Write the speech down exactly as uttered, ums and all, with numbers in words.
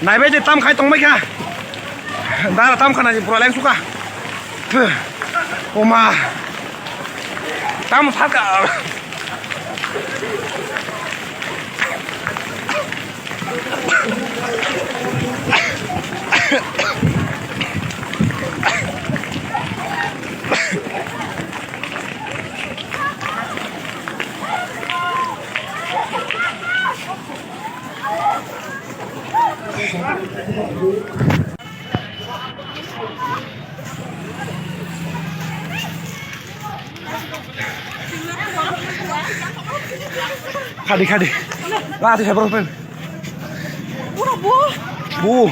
Naibai de tam khai tongbai kha. Dara tam khana pura leng suka. Oma. Tam saka. Khadi, khadi. Lati sa bro pen. Bu.